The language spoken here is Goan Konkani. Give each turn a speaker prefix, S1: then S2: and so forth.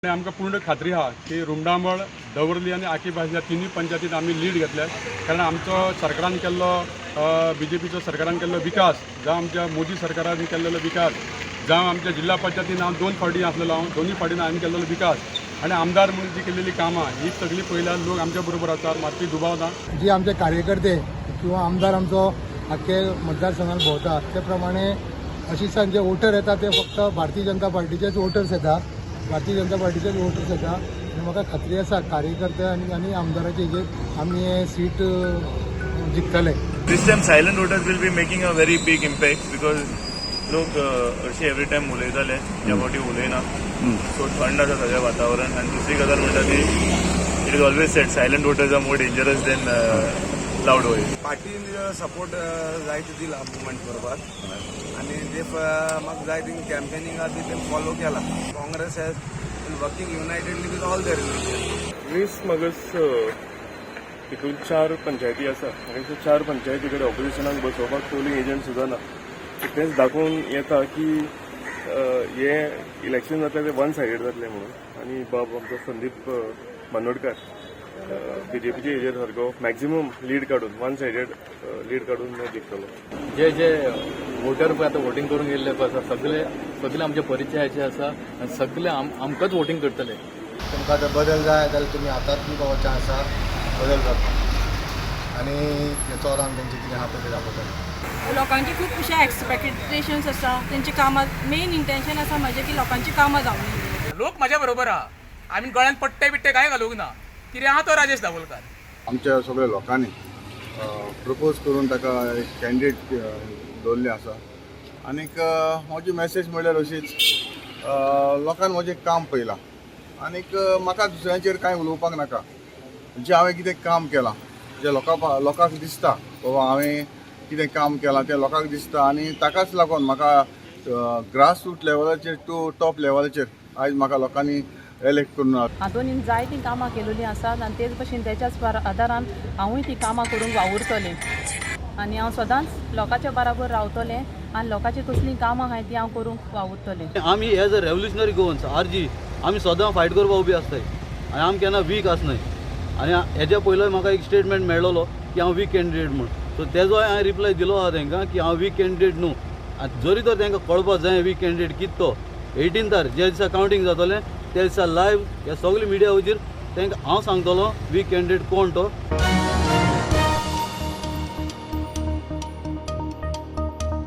S1: आनी आमकां पूर्ण खात्री आहा की रुमडामळ, दवर्ली आनी आकिबाज ह्या तिनूय पंचायतीत आमी लीड घेतले, कारण आमचो सरकारान केल्लो, बीजेपीचो सरकारान केल्लो विकास, जावं आमच्या मोदी सरकारान केल्लो विकास, जावं आमच्या जिल्हा पंचायतीन हांव 2 फावटी आसलेलो, हांव दोनूय फावटीन हांवें केल्लो विकास आनी आमदार म्हणून जी केलेली कामां ही सगळीं पळयल्यार लोक आमच्या बरोबर आसात, मातशी दुबाव ना.
S2: जी आमचे कार्यकर्ते किंवा आमदार आमचो आख्खे मतदारसंघात भोंवता ते प्रमाणे अशीसान जे वोटर येता ते फक्त भारतीय जनता पार्टीचेच वोटर्स येता, भारतीय जनता पार्टीचेच वोटर्स येता. आनी म्हाका खात्री आसा कार्यकर्ते आनी आमदाराचे हेजेर आमी हे सीट जिखतले.
S3: This time silent voters will be making a very big impact because लोक अशी एवरी टायम उलयताले, ह्या फावटी उलयना, सो थंड आसा सगळें वातावरण. आनी दुसरी गजाल म्हणटा ती it is always said silent voters are more dangerous than loud voice.
S4: पार्टीन सपोर्ट जायते दिला मुवमेंट करपाक आनी ते म्हाका जाय ती कॅम्पेनिंगा बी ते फॉलो केला. Congress has been working unitedly with all the religion.
S5: 20 मागस हितून 4 पंचायती आसा आनी त्यो 4 पंचायती कडेन ऑपोजिशनाक बसोवपाक पोलिंग एजंट सुद्दां ना. तेंच दाखोवन येता की हे इलेक्शन जातलें तें वन सायडेड जातलें म्हणून. आनी बाब आमचो संदीप बांदोडकार बीजेपीचे हेजेर सारको मॅक्झिमम लीड काडून, वन सायडेड लीड काडून जिखतलो.
S6: जे जे वोटर पळय आतां वोटींग करूंक येयल्ले पळय आसा, सगळे सगळे आमचे परिचयाचे आसा आनी सगळे आमकांच वोटींग करतले.
S2: तुमकां जर बदल जाय जाल्यार तुमी आतांच तुमकां हो चान्स आसा बदल करपाक आनी चोरान तेंचे कितें आहा पळय तें दाखोवपाक.
S7: लोकांची खूब अशे एक्सपेक्टेशन्स आसा, तेंची कामां मेन इंटेन्शन आसा म्हाजें की लोकांची कामां जावनी.
S8: लोक म्हाज्या बरोबर आहा, आमी गळ्यान पट्टे बिट्टे कांय घालूंक ना, कितें आहा तो राजेश दाबोलकार.
S9: आमच्या सगळ्या लोकांनी प्रपोज करून ताका एक कॅन्डिडेट दवरले आसा. आनीक म्हजी मॅसेज म्हणल्यार अशीच, लोकान म्हजें काम पळयलां आनीक म्हाका दुसऱ्यांचेर कांय उलोवपाक नाका. जें हांवें कितें काम केलां जें लोकांक दिसता, बाबा हांवें कितें काम केलां तें लोकांक दिसता आनी ताकाच लागून म्हाका ग्रास रूट लेवलाचेर टू टॉप लेवलाचेर आयज म्हाका लोकांनी एलेक्ट करून
S10: हातून जायतीं कामां केलेलीं आसात आनी तेच भशेन तेच्याच आदारान हांवूय तीं कामां करूंक वावुरतलें आनी हांव सदांच लोकांच्या बराबर रावतलें आनी लोकांची कसलीं कामां आहाय तीं हांव करूंक वावुरतलें.
S11: आमी as a revolutionary Goans RG आमी सदां फायट करपाक उबी आसताय आनी आमी केन्ना वीक आसनाय. आनी हेज्या पयलो म्हाका एक स्टेटमेंट मेळ्ळो की हांव वीक कॅन्डिडेट म्हूण, सो तेजो हांवें रिप्लाय दिलो आहा तेंकां की हांव वीक कॅन्डिडेट न्हू. आनी जरी तर तेंकां कळपाक जाय वीक कॅन्डिडेट कितें तो, 18तार ज्या दिसा कावंटींग जातलें त्या दिसा लायव्ह ह्या सगळे मिडिया वचीर तेंकां हांव सांगतलो वीक कॅन्डिडेट कोण तो.